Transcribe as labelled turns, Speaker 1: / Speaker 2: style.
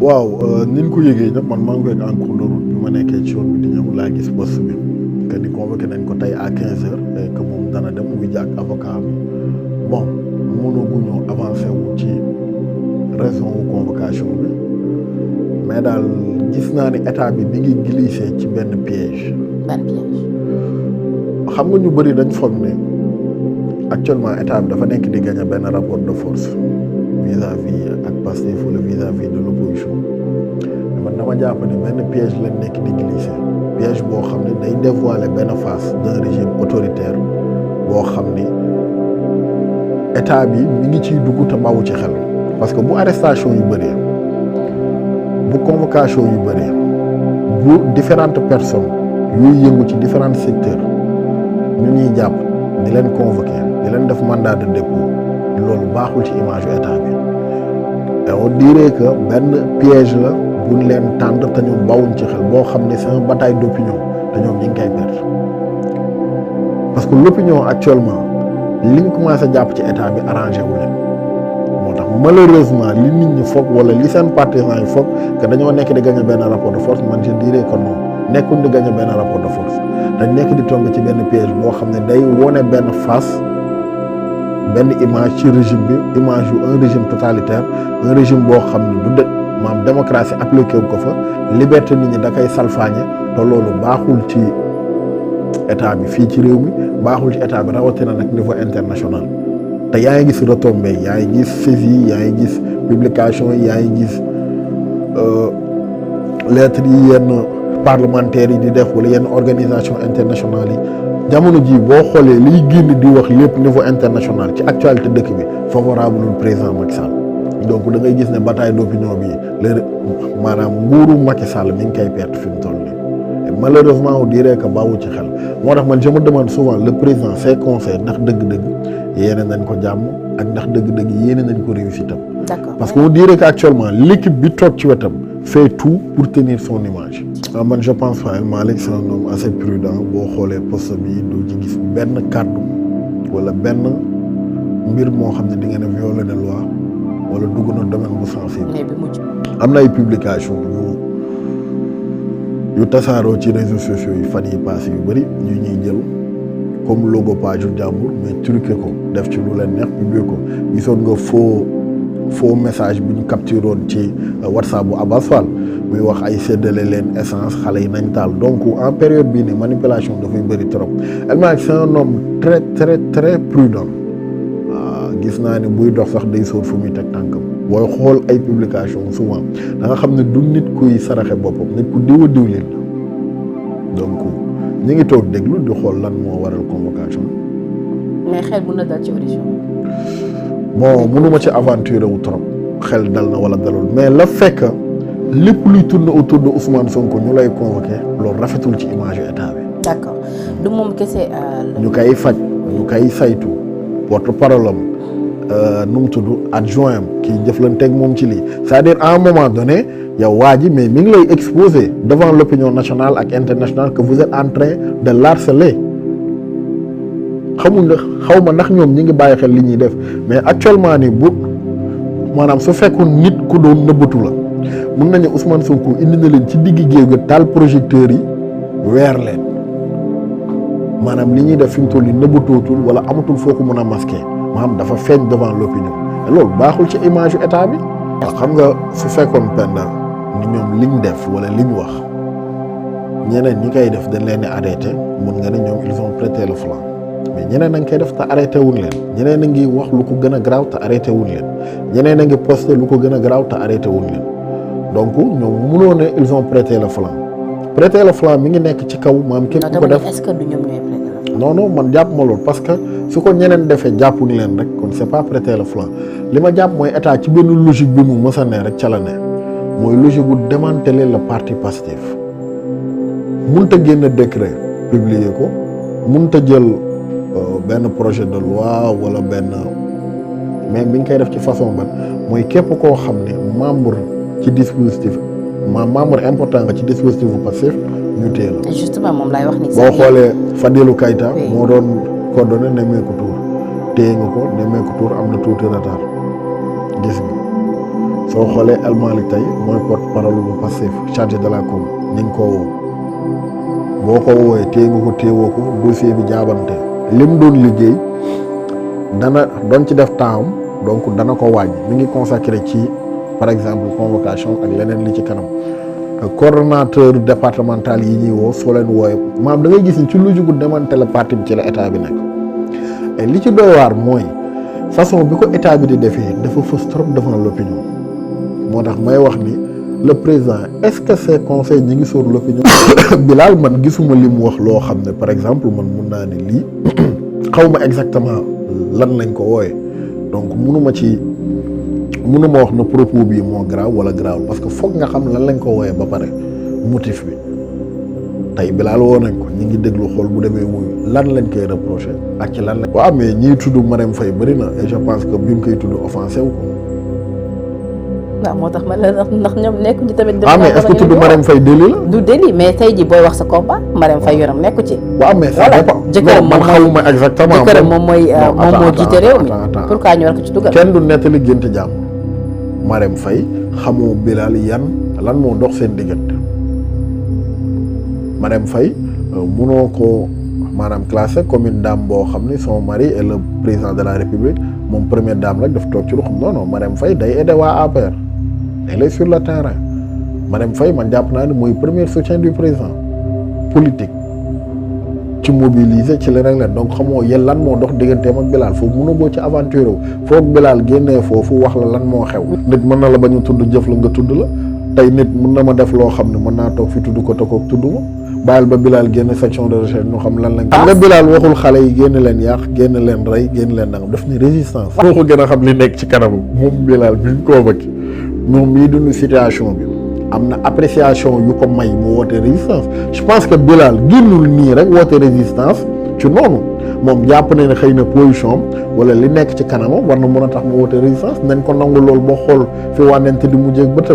Speaker 1: waaw ni ñu ko yëgee nag man maa ngi koy en cours de route bi ma nekkee ci yoon bi di ñëw laa gis poste bi que ni convoqué nañ ko tey à 15h et que moom dana dem wuy ji ak avocat bi bon mënaguñu avancé wu ci raison wu convocation bi mais daal gis naa ni état bi mi ngi glissé ci benn piège.
Speaker 2: ban piège.
Speaker 1: xam nga ñu bëri dañ foog ne actuellement état bi dafa nekk di gagné benn rapport de force vis-à-vis ak Pastef wala vis-à-vis de l'opposition man dama jàpp ne benn piège lañ nekk di glissé piège boo xam ne day dévoiler benn face d'un régime autoritaire boo xam ni état bi mi ngi ciy dugg te bawu ci xel parce que bu arrestation yu bëree bu convocation yu bëree bu différentes personnes yuy yëngu ci différents secteurs ñu ñuy jàpp di leen convoquer di leen def mandat de dépôt loolu baaxul ci image yu état bi et on dirait que benn piège la buñ leen tànd te ñun bawuñ ci xel boo xam ne c'est une bataille d'opinion te ñoom ñi ngi koy perdre parce que l'opinion actuellement liñ commencé jàpp ci état bi arrangé wu leen moo tax malheureusement li nit ñi foog wala li seen partisans yi foog que dañoo nekk di gagner benn rapport de force man je dirais que non nekkuñ di gagner benn rapport de force dañ nekk di tomber ci benn piège boo xam ne day wone benn face benn image ci régime bi image yu un régime totalitaire un régime boo xam ne du dëkk maam démocratie appliqué wu ko fa liberté nit ñi da koy salfaañe te loolu baaxul ci état bi fii ci réew mi baaxul ci état bi rawatina nag niveau international te yaa ngi gis retombées yaa ngi gis saisies yaa ngi gis publication yi yaa ngi gis lettres yi yenn parlementaires yi di def wala yenn organisation internationale yi jamono ji boo xoolee liy génn di wax lépp niveau international ci actualité dëkk bi favorable lul président Macky Sall donc da ngay gis ne bataille d'opinion bi léegi maanaam nguuru Macky Sall mi ngi koy perte fi mu toll nii malheureusement on dirait que baawu ci xel moo tax man je me demande souvent le président ses conseils ndax dëgg-dëgg yéene nañ ko jàmm ak ndax dëgg-dëgg yéene nañ ko réussite am.
Speaker 2: D'accord.
Speaker 1: Parce qu'on dirait qu'actuellement l'équipe bi toog ci wetam fait tout pour tenir son image. man je pense que Malick c'est un homme assez prudent boo xoolee poste bi du ci gis benn kàddu wala benn mbir moo xam ne di nga ne violé na loi wala dugg na domaine bu sensible.
Speaker 2: mais bi mujj.
Speaker 1: am na ay publication yu tasaaroo ci réseaux sociaux yi fan yi passé yu bëri yu ñuy jël comme logo page yu jàmbur mais truqué ko def ci lu leen neex publié ko gisoon nga faux message bu ñu capturé woon ci WhatsApp bu Abass Fall muy wax ay séddale leen essence xale yi nañ taal donc en période bii nii manipulation dafay bëri trop El Malick c'est un homme très très très prudent gis naa ni buy dox sax day sóor fu muy teg tànkam booy xool ay publication souvent da nga xam ne du nit kuy saraxe boppam nit ku diw a diw leen donc ñu ngi toog déglu di xool lan moo waral convocation.
Speaker 2: mais xel mën na dal ci audition.
Speaker 1: bon mënuma ci aventure wu trop xel dal na wala dalul mais la fekk lépp luy tourner autour de Ousmane Sonko ñu lay convoqué loolu rafetul ci image yu état bi.
Speaker 2: d'accord du moom kese.
Speaker 1: ñu koy faj ñu koy saytu porte parole am nu mu tudd adjoint am kii jëflanteeg moom ci lii c'est-à-dire à un moment donné yow waa ji mais mi ngi lay exposer devant l'opinion nationale ak internationale que vous êtes en train de l'harceler xaw ma ndax ñoom ñi ngi bàyyi xel li ñuy def mais actuellement nii bu maanaam su fekkoon nit ku doon nëbbatu la mun nañu Ousmane Sonko indi na leen ci digg géew gi taal projecteurs yi weer leen maanaam li ñuy def fi mu toll nii nëbbatootul wala amatul foo ko mën a masquer maanaam dafa feeñ devant l'opinion loolu baaxul ci image yu état bi. xam nga su fekkoon penda ni ñoom liñ def wala liñ wax ñeneen ñi koy def dañ leen di arrêté mun nga ne ñoom ils ont prêté le flanc mais ñeneen a ngi koy def te arrêté wuñ leen ñeneen a ngi wax lu ko gën a garaaw te arrêté wuñ leen ñeneen a ngi posté lu ko gën a garaaw te arrêté wuñ leen donc ñoom mënoo ne ils ont prêté le flanc prêté le flanc mi ngi nekk ci kaw maam képp ku ko def
Speaker 2: est-ce que du ñoom ñooy prêté le flanc.
Speaker 1: non man jàpp ma loolu parce que su ko ñeneen defee jàppuñ leen rek kon c'est pas prêter le flanc li ma jàpp mooy état ci benn logique bi mu mës a ne rek ca la ne mooy logique bu démanteler le parti Pastef mënut a génn décret publier ko mënut a jël benn projet de loi wala benn mais bi ñu koy def ci façon ban mooy képp koo xam ne membre ci dispositif membre important nga ci dispositif bu Pastef ñu téye la.
Speaker 2: justement moom laay wax ni.
Speaker 1: boo xoolee Fadilou Keita moo doon coordonné Nemmeeku Tour téye nga ko Nemmeeku Tour am na tuuti retard gis nga soo xoolee El Malick tey mooy porte-parole bu Pastef chargé de la com ñu ngi koo woo boo ko woowee téye nga ko téewoo ko dossier bi jaabante lim doon liggéey dana doon ci def temps donc dana ko wàññi mi ngi consacré ci par exemple convocation ak leneen li ci kanam coordonnateur départemental yi ñuy woo soo leen wooye maanaam da ngay gis ni ci lu jugu démantelé parti bi ci la état bi nekk et li ci doy waar mooy façon bi ko état bi di defee dafa fës trop devant l'opinion moo tax may wax ni le président est-ce que ces conseils ñi ngi sur l'opinion Bilal man gisuma li mu wax loo xam ne par exemple man mun naa ne lii xaw ma exactement lan lañ ko wooye donc munuma wax na propos bi moo grave wala grave parce que foog nga xam lan lañ ko wooyee ba pare motif bi tey Bilal woo nañ ko ñi ngi déglu xool bu demee wuyu lan lañ koy reproché ak ci lan lañ. waaw mais ñiy tudd Marème Faye bëri na et je pense que bi mu koy tudd offensé wu ko.
Speaker 2: waaw moo tax ma la ndax ñoom nekkuñu tamit.
Speaker 1: ah mais est-ce que tudd Marème Faye délit la.
Speaker 2: du délit mais tey jii booy wax sa combat Marème Faye yoram nekku ci.
Speaker 1: waaw mais ça dépend.
Speaker 2: jëkkëram moom mooy
Speaker 1: xawma exactement.
Speaker 2: jëkkëram moom moo jiite réew mi. pourquoi ñu war ko ci dugal.
Speaker 1: kenn du nettali gént jàmm Marème Faye xamoo Bilal lan moo dox seen diggante Marème Faye munoo ko maanaam classé comme une dame boo xam ni son mari est le président de la République moom première dame rek daf toog ci lu xam non Marème Faye day aidé waa APR elle est sur le terrain Marème Faye man jàpp naa ne mooy premier soutien du président politique ci mobiliser ci leneen leen donc xamoo lan moo dox digganteem ak Bilal foofu mun a boo ci aventure wu foog Bilal génnee foofu wax la lan moo xew. nit mën na la bañ a tudd jëf la nga tudd la tey nit mun na ma def loo xam ne mën naa toog fi tudd ko te ko tudd ma bàyyil ba Bilal génn section de recherche ñu xam lan lañ. nga Bilal waxul xale yi génn leen yàq génn leen rey génn leen nangam def ni résistance. foo ko gën a xam li nekk ci kanam moom Bilal bi ñu convoqué moom mii dund situation bi. am na appréciation yu ko may mu woote résistance je pense que Bilal génnul nii rek woote résistance ci noonu moom jàpp na ne xëy na position wala li nekk ci kanamam war na mën a tax mu woote résistance nañ ko nangu loolu ba xool fi wànnente di mujjee ak bëtam